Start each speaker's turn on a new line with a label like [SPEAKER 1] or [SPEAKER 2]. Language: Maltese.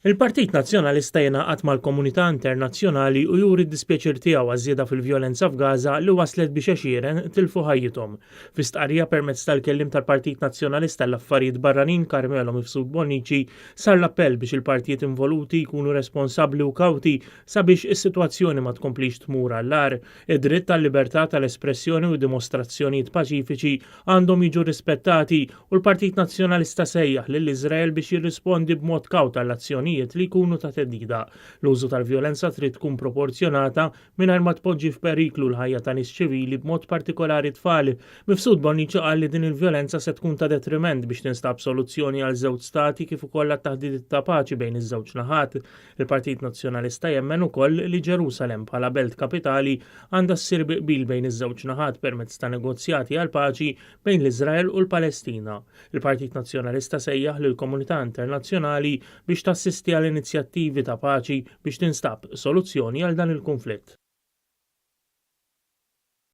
[SPEAKER 1] Il-Partit Nazzjonalista jingħaqad mal-komunità internazzjonali u juri d-dispjaċir tiegħu għaż-żieda fil-vjolenza f'Gaza li wasslet biex għexieren tilfu ħajjithom. Fi stqarrija permezz tal-kelliem tal-Partit Nazzjonalista għall-Affarijiet Barranin Carmelo Mifsud Bonnici sar l-appell biex il-partijiet involuti jkunu responsabbli u kawti sabiex is-sitwazzjoni ma tkomplix tmur għall-agħar. Id-dritt għal-libertà tal-espressjoni u dimostrazzjonijiet paċifiċi għandhom jiġu rispettati u l-Partit Nazzjonalista sejjaħ lil Iżrael biex jirrispondi b'mod kawt għall-azzjonijiet li jkunu ta' theddida. L-użu tal-vjolenza trid tkun proporzjonata mingħajr ma tpoġġi f'periklu l-ħajja ta' nies ċivili b'mod partikolari tfal. Mifsud Bonnici qal li din il-vjolenza se tkun ta' detriment biex tinstab soluzzjoni għal żewġ stati kif ukoll għat-taħdidiet ta' paċi bejn iż-żewġ naħat. Il-Partit Nazzjonalista jemmen ukoll li Ġerusalemm bħala belt kapitali għandha ssir bi qbil bejn iż-żewġ naħat permezz ta' negozjati għall-paċi bejn l-Iżrael u l-Palestina. Il-Partit Nazzjonalista sejjaħ lill-komunità internazzjonali biex tassisti għal inizjattivi ta' paċi biex tinstab soluzzjoni għal dan il-kunflitt.